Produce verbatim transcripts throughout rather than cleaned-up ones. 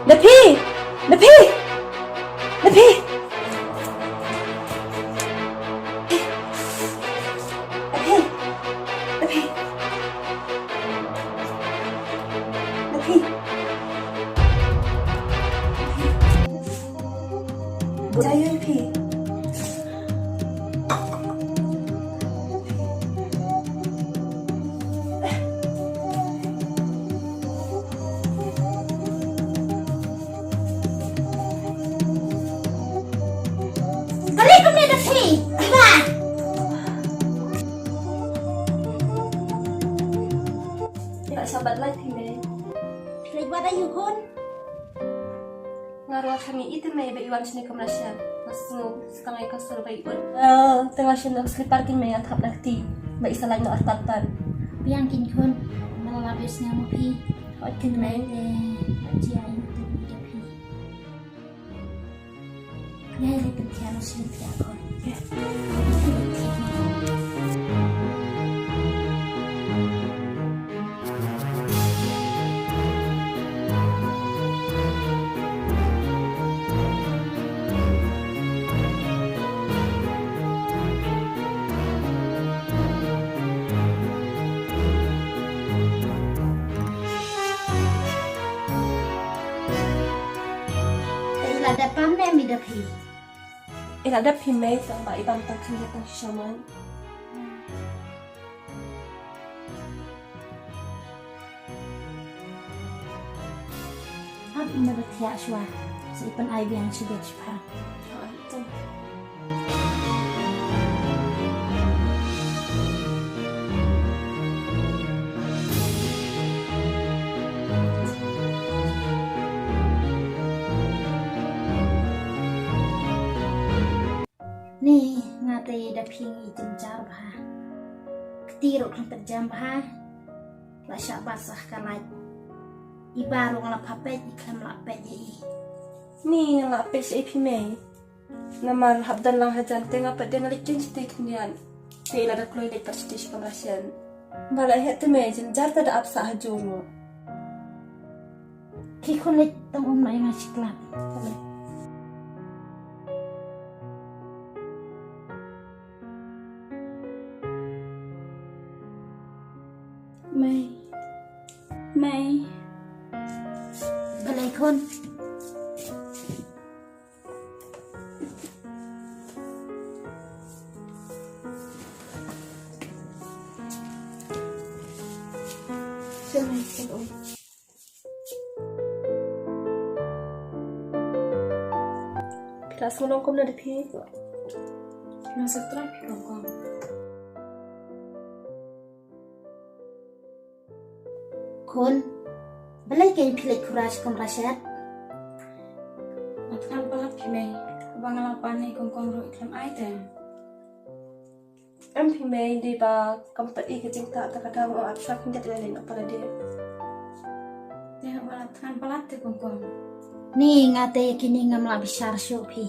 Daphi! Daphi! Daphi! Daphi! Daphi! Daphi! Daphi! Daphi! Balei kumne Daphi? Iba! Iba, sabat lai phi Mei. Leit wad aïu khun? Nga ruh nga tharai ite Mei ba i wan shane kamra shet. Nga sngew sa tang ai ka sur ba i un. Eh, te nga shu nang slipar ki Mei, nga thap na kti ba i sa lait noh artat pat. Biang kin khun, nga la lap ïohsngew ma phi. Hooid kin Mei. Te nga jia ïa phi. Nga ïa leit pynthiah noh sha ïing thiah khun. Te i la dep bam ne em i Daphi? I la dep phi Mei, tang ba i bam tang khyndiat tang shisha man. Hap i na ba thiah shuwa, sa i pyn-ai biang shi bit shi phang. Ni, nga te da phi ngi jynjar bha. Kti ruh khlem pynjam bha. La shah bat sah ka lait. Iba ruh nga la pha peit, i khlem lah peit ïa i. Ni nga lah peit ïa i phi Mei. Namar hap don lang hajan te nga pat dei nga leit ïeng shatei khyndiat. Te i la da kloi leit pat shatei shi kamra shen. Ba la heh te Mei, jynjar te da ap sah ha jong ruh. Ki khun leit tang um na ïa nga shi klap. Mei. Mei. Balei khun? Sha Mei, sha Mei. Phi la sngewlong kumno da phi? Nga sngewthuh phi kong kong. Khun, balei kein phi leit khura sha kamra shet? Nga thngan palat phi Mei, ba nga la pan ïa i kong kong ruh i khlem ai te. Em phi Mei, dei ba kam pat i ka jingtah, ta ka daw nga ap shuwa khyndiat ïa lei noh pat lade. Te haba la thngan palat te kong kong. Ni nga te kine ngam lah bishar shuh phi.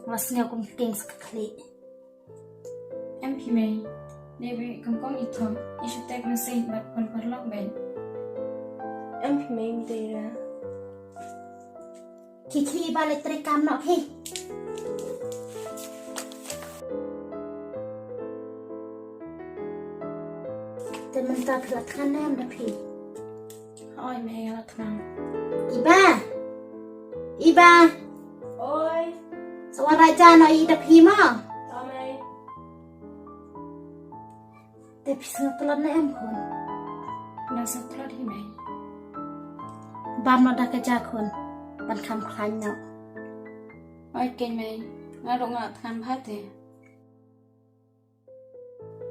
Nga sngew kum ka keng sa ka khlieh. Em phi Mei, dei ba i kong kong i thok, i shu tek message bad phone paralok beit. Em phi Mei, em dei ra. Khie khie ba leit trei kam noh phi. Te mynta phi la thngan ne em da phi? Hooid Mei, nga la thngan. Iba! Iba! Oi. Sa wan rah ja noh ïa i da phi mo. To Mei. Te phi sngewtlot ne em khun? Nga sngewtlot hi Mei. Bam noh da ka ja khun, ban kham khlaiñ noh. Hooid keiñ Mei, nga ruh nga thngan bha te.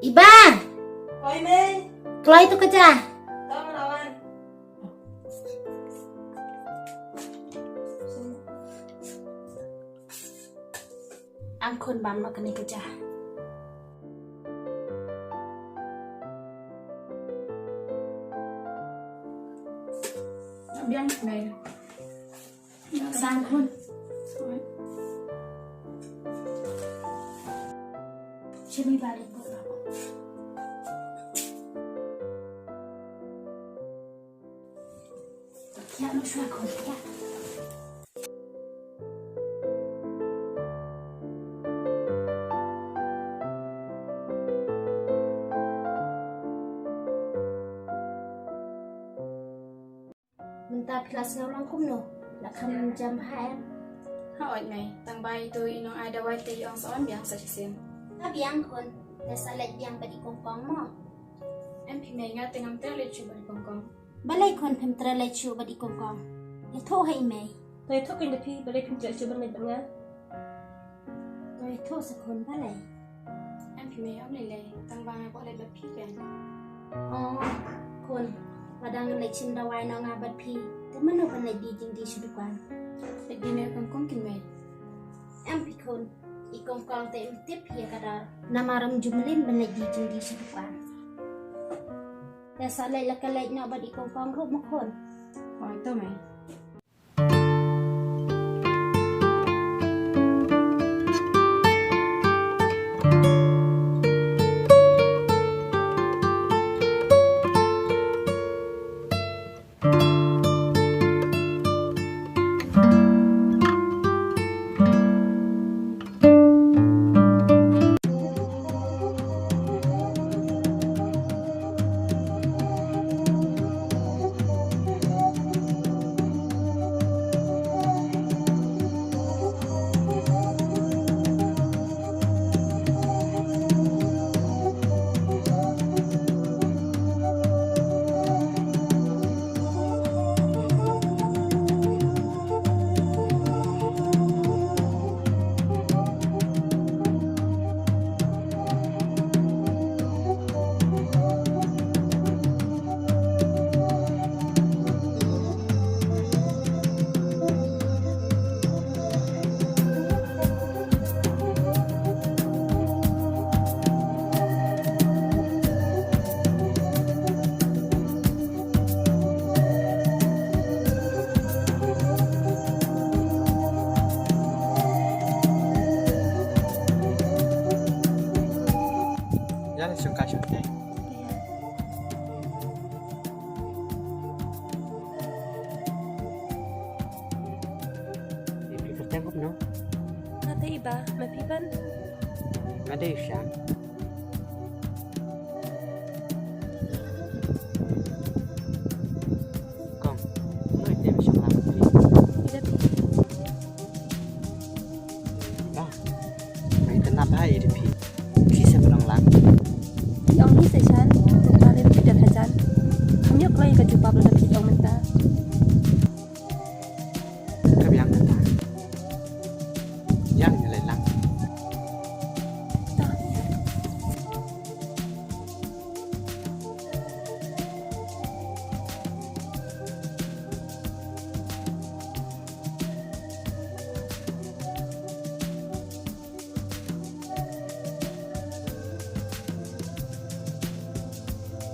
Iba! Oi Mei. Kloi tu ka ja. To nga la wan. Ang khun bam noh kane ka ja. Biang Mei. Sang khun. Shini balik bu. Thiah noh shuwa khun thiah. Klas nga long kumno? La kham jam bha em? Hooid mei, tang ba ito i nong ai dawai te i ong sa wan biang sa shisien. Ka biang khun, te sa leit biang bad i Kong Kong mo. Em phi mei, nga te ngam treh leit shuh bad i Kong Kong. Balei khun phim treh leit shuh bad i Kong Kong? Ïathuh ha i mei. To ïathuh kein da phi, balei phim treh shuh ban leit bad nga? To ïathuh sa khun balei. Em phi mei, ym lei lei, tang ba nga kwah leit bad phi kein. Oh khun, lada ngan leit shim dawai noh nga bad phi, te mano ban leit die jingdie sha dukan? Leit die ne Kong Kong kein mei. Em phi khun, i Kong Kong te im tip ïa ka dor. Namar ym ju mlien ban leit die jingdie sha dukan. Te sa leit la ka leit noh bad i Kong Kong ruh mo khun. Hooid to mei. Ïa phi kyrteng kumno? Nga dei Iba, ma phi pat? Nga dei Shan. Kong, kumno ïa phi ba shong lang phi? Ïa phi. Ba, nga itynnad bha ïa phi. Phi seh ban long lang. Phi ong hi seh Shan, tang ba lei phi dep hajan. Kham ïoh kloi ïa ka jubab lada